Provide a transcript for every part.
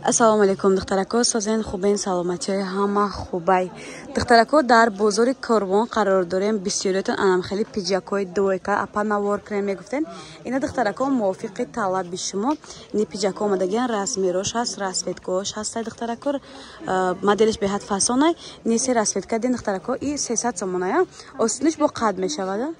Ассалому алайкум, духтарако, созен, хубен, саломатиҳои ҳама хубай. Духтарако, дар бозори Корвон қарор дорем. Бисёриятон анам хеле пиджакҳои двойка апа навор кунем мегуфтен. Ина, духтарако, мувофиқи талаби шумо ини пиджакҳо омадагиан, размерош ҳаст, расцветкаош ҳастай, духтарако. Моделиш беҳад фасонай. Неси расцветка дин, духтарако, и 300 сомоная. Остиниш бо қад мешавад.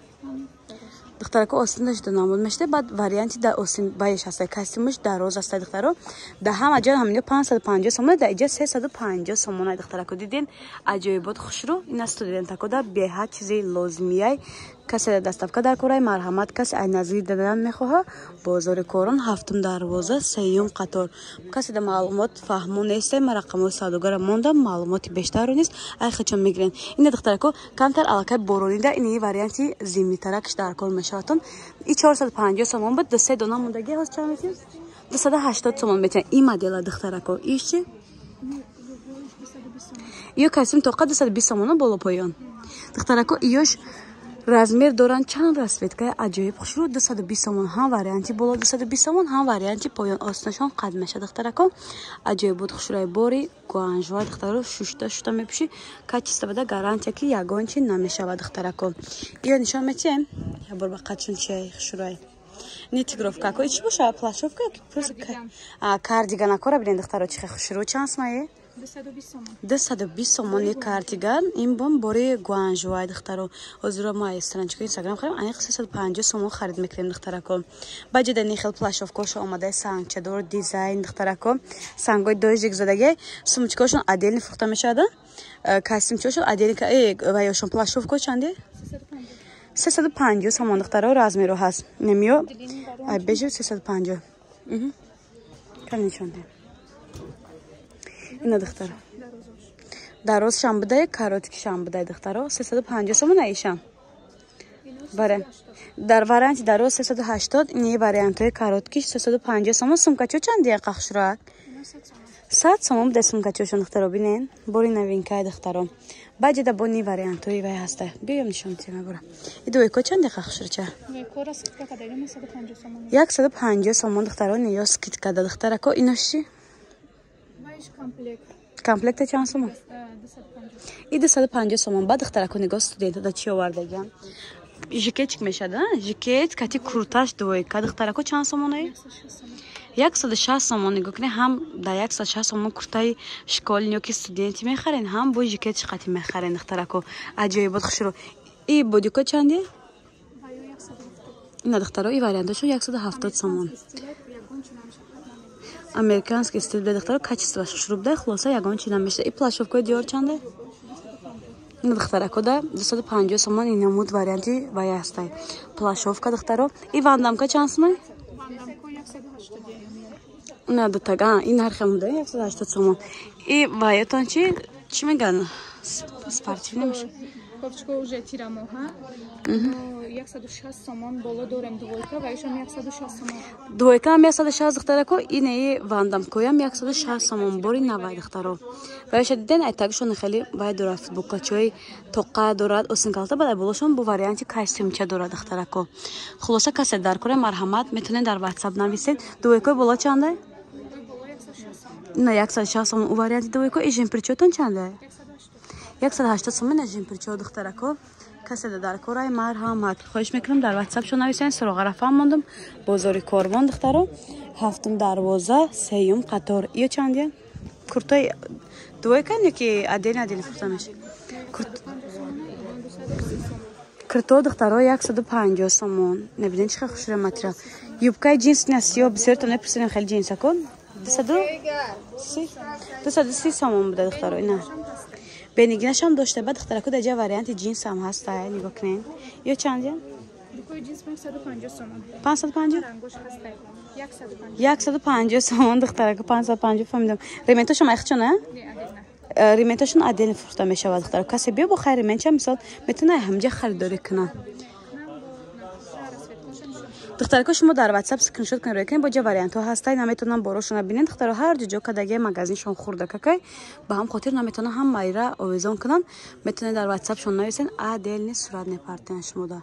Духтарако, остинаш дунамуд мешуда, баъд варианти дар остин баеш ҳастай, костюмаш дароз ҳастай, духтаро. Дар ҳама ҷо ҳамино 550 сомона, дар иҷа 350 сомона, духтарако. Дидин, аҷоибот, хушрӯ. Ина студентако да беҳад чизи лозимияй. Касе дар доставка дар кораи, марҳамат. Касе ай наздик дадан мехоҳа, бозори Корон, ҳафтум дарвоза, сеюм қатор. Касе да маълумот фаҳмо несте, ма рақамҳои савдогара мондам, маълумоти бештарро нест, ай хачон мегирен. Ина, духтарако, камтар аллакай боронида, ини варианти зимнитаракш дар кор мешавадтон. И 450 сомон буд, ду се дона мондаги, ҳоз чанд метиҳем? 280 сомон метиҳем ин модела, духтарако. Иш чи? Ё костюм тоқа 220 сомона боло поён. Духтарако, иёш размер доранд, чанд расцветкаи аҷоиб хушрӯ, 220 сомон. Ҳам варианти боло 220 сомон, ҳам варианти поён, остинашон қад меша, духтарако. Аҷоиб буд, хушрӯи бори Гуанжуа, духтаро, шушта шушта мепӯшӣ, качество бада, гарантия ки ягон чи намешавад, духтарако. Иё нишон метиҳем як бор ба қадшон чиай хушрӯй. Не тигровкако, и чӣ боша, плащовка? Кардиганакора бинед, духтаро, чи хушрӯ, чанд сомае? 220 сомони кардиган. Ин бом бори Гуанжуай, духтаро. Ҳозиро мо страничкаи Инстаграм харем, аниқ 350 сомон харид мекунем, духтарако. Баҷида ни хел плащовкошо омадаи, сангчадор дизайн, духтарако, сангои дождик задаги. Сумочкаошон отдельно фурӯхта мешавад, костюмчаошон отдельно. Ваёшон плащовко чанде? 350 сомон, духтаро, размеро ҳаст. Немиё бежи 350 кам нишон. Ина, духтаро, дарозшам будай, короткишам будай, духтаро, 350 сомон аишам. Баре дар варианти дароз 380, ини вариантҳои короткиш 350 сомон. Сумкачо чанд қахшурак? 100 сомон будай сумкачошон, духтаро, бинен, бори новинкаи, духтаро. Баъд бо ни вариантҳои вай ҳаста, биём нишон тиҳам бора. И двойко чанде, қахшурча? 150 сомон, духтаро, ниё скидка да, духтарако. Инош чи? Комплекта чанд сомон? И 250 сомон. Баъд, духтарако, нигоҳ, студента да чӣ овардагиам. Жикетчик мешад, жикет кати курташ двойка, духтарако, чанд сомонаи? 160 сомон. Нигоҳ кунед, ҳам дар 160 сомон куртаи школьный ки студенти мехарен, ҳам бо жикетчи қати мехарен, духтарако. Аҷоибот, хушрӯ. И бодико чанде? Ина, духтаро, и варианташон 170 сомон. Американский стиль буда, духтаро, качествоаш хушрӯ буда, хулоса, ягон чи намешда. И плащовкаи Диор чанде? Ин, духтарако, да 250 сомон ин намуд варианти вай ҳастай, плащовка, духтаро. И вандамка чанд сомон? На дутага ин ҳар хел буда, 180 сомон. И ваятон чи, чӣ меган, спортивный меша? Кофточка уже тирамоҳа 160 сомон боло дорем, двойка ва ишам 160 сомон. Двойкаам 160, духтарако, инаи вандамкоям 160 сомон, бори навай, духтаро. Ва иша диден, айтагишон хеле вай дорад, футболкачои тоқа дорад, осинкалта, баъд болошон бо варианти костюмча дорад, духтарако. Хулоса, касе дар кора, марҳамат, метавонед дар Ватсап нависед. Двойкои боло чандай? Ина 160 сомон у варианти двойко. И жемпирчотон чандай? 180 сомон на жемпирчо, духтарако. Касе дар кораи, марҳамат, хоҳиш мекунам, дар Ватсапшон нависен. Суроға рафам мондум, бозори Корвон, духтаро, ҳафтум дарвоза, сеюм қатор. Ё чандия куртои двойка ки отдельно отдельно фурӯхта меша? Курто, духтаро, 150 сомон. Небинед, чӣ хушра материал. Юбкаи ҷинс насиё, бисёртон мепурсидем, хеле ҷинсако 230 сомон буда, духтаро. Ина бенигинашам дошта. Ба, духтарако, дар ҷа варианти ҷинсам ҳаста, нигоҳ кунед. Ё чандия? 550, 150 сомон, духтарако, 550 фаҳмидам. Рементошам айхчона, рементошон отдельно фурӯхта мешавад, духтаро. Касе биё бо хайр, ременча мисол метавона ҳамҷа харидорӣ кунад. Духтарако, шумо дар Ватсап скриншот кунед, рӯй кунед, бо ҷа вариантҳо ҳастай. Наметавонам борошона бинед, духтаро, ҳар ҷо ҷо кадаги магазиншон хурда какай, ба ҳам хотир наметавонам ҳам майра овезон кунам. Метавонед дар Ватсапшон нависен, отдельный сурат мепартоян шумода.